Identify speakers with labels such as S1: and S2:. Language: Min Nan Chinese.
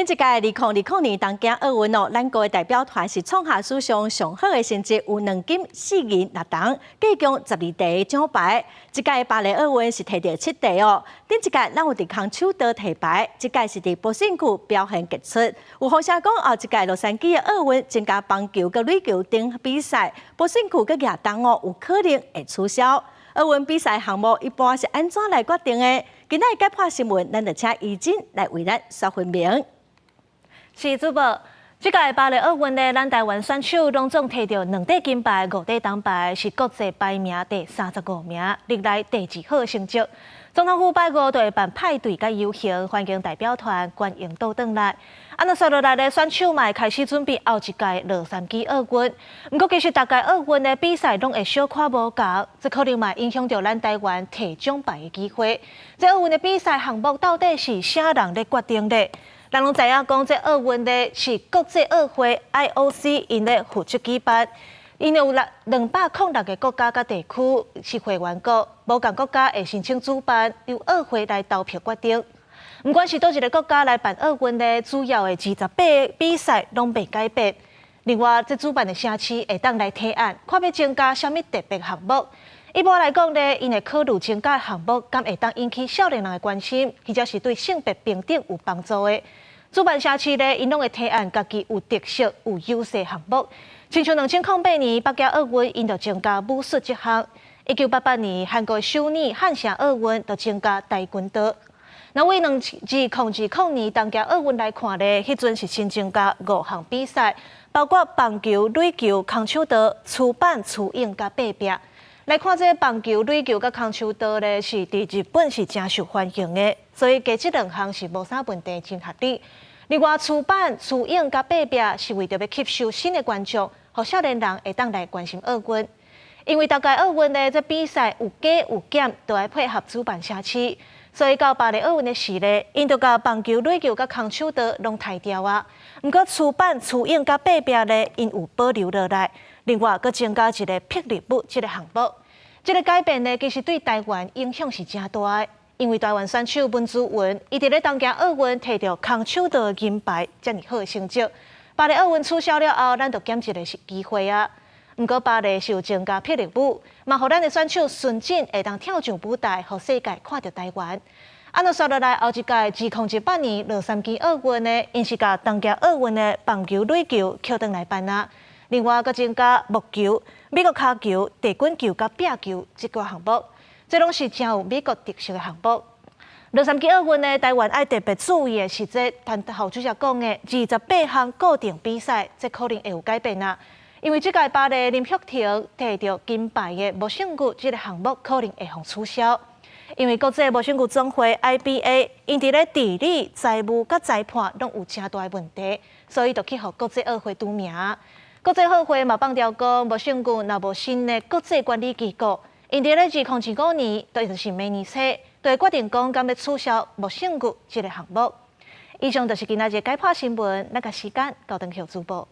S1: 頂一屆2020年東京奧運哦，咱國的代表團是創下史上上好的成績，有兩金四銀六銅，計共12塊獎牌。這屆巴黎奧運是提著七塊哦。頂一屆咱有佇空手道提牌，這屆是佇波勝球表現傑出。有風聲講後一屆洛杉磯的奧運增加棒球佮壘球等比賽，波勝球佮舉重哦有可能會取消。奧運比賽項目一般是按怎來決定的？今仔日解破新聞，咱就請怡珍來為咱說分明。
S2: 是主播，這屆巴黎奧運呢，咱台灣選手攏總提著兩塊金牌、五塊銅牌，是國際排名第35名，歷來第二好成績。總統府拜五就會辦派對佮遊行，歡迎代表團歡迎倒轉來。啊，那紲落來咧，選手嘛會開始準備後一屆洛杉磯奧運。毋過，其實逐屆奧運的比賽攏會小可無仝，這可能嘛影響著咱台灣提獎牌的機會。這奧運的比賽項目到底是啥人咧決定的？咱攏知影講，這奧運咧是國際奧會 IOC 𪜶咧負責舉辦，𪜶有206個國家佮地區是會員國，無仝國家會申請主辦，由奧會來投票決定。毋管是佗一个國家來辦奧運咧，主要的28個比賽攏袂改變。另外，這主辦的城市會當來提案，看欲增加啥物特別項目。一般來講咧，𪜶會考慮增加項目，敢會當引起少年人的關心，或者是對性別平等有幫助的。主辦城市咧，𪜶攏會提案家己有特色、有優勢項目。親像2008年北京奧運，𪜶就增加武術這項；1988年韓國首爾漢城奧運就增加跆拳道。那為2002年東京奧運來看咧，彼陣是新增加五項比賽，包括棒球、壘球、空手道、持板、持泳佮爬壁。來看這棒球、壘球佮空手道咧，是佇日本是誠受歡迎的，所以加這兩項是無啥問題，真合理。另外，持板、持泳佮爬壁是為著欲吸收新的觀眾，予少年人會當來關心奧運。因為逐屆奧運咧，這比賽有加有減，都愛配合主辦城市，所以到巴黎奧運的時咧，𪜶就共棒球、壘球佮空手道攏刣掉啊。毋過持板、持泳佮爬壁咧，𪜶有保留落來。另外，閣增加一個霹靂舞這个項目。這个改變呢，其實對台灣影響是誠大的，因為台灣選手文姿雲，伊佇咧東京奧運提著空手道銀牌，遮爾好的成績。巴黎奧運取消了後，咱就減一个是機會啊。毋過巴黎是有增加霹靂舞，嘛予咱的選手孫振會當跳上舞台，予世界看著台灣。啊，若紲落來後一屆2018年洛杉磯奧運呢，𪜶是共東京奧運的棒球、壘球抾轉來辦啊。另外，閣增加木球、美國跤球、地滾球佮壁球這個項目，這攏是誠有美國特色的項目。洛杉磯奧運呢，台灣愛特別注意的是這陳校主席講的28項固定比賽，這可能會有改變啊。因為這屆巴黎林旭庭提著金牌的無勝球這个項目可能會予取消，因為國際無勝球總會 IBA 𪜶佇咧治理、財務佮裁判攏有誠大的問題，所以就去予國際奧會除名。國際奧會嘛放調講，無勝球若無新的國際管理機構，𪜶佇咧2025年，就是明年初，就會決定講敢欲取消無勝球這个項目。以上就是今仔日解破新聞，咱共時間交轉予主播。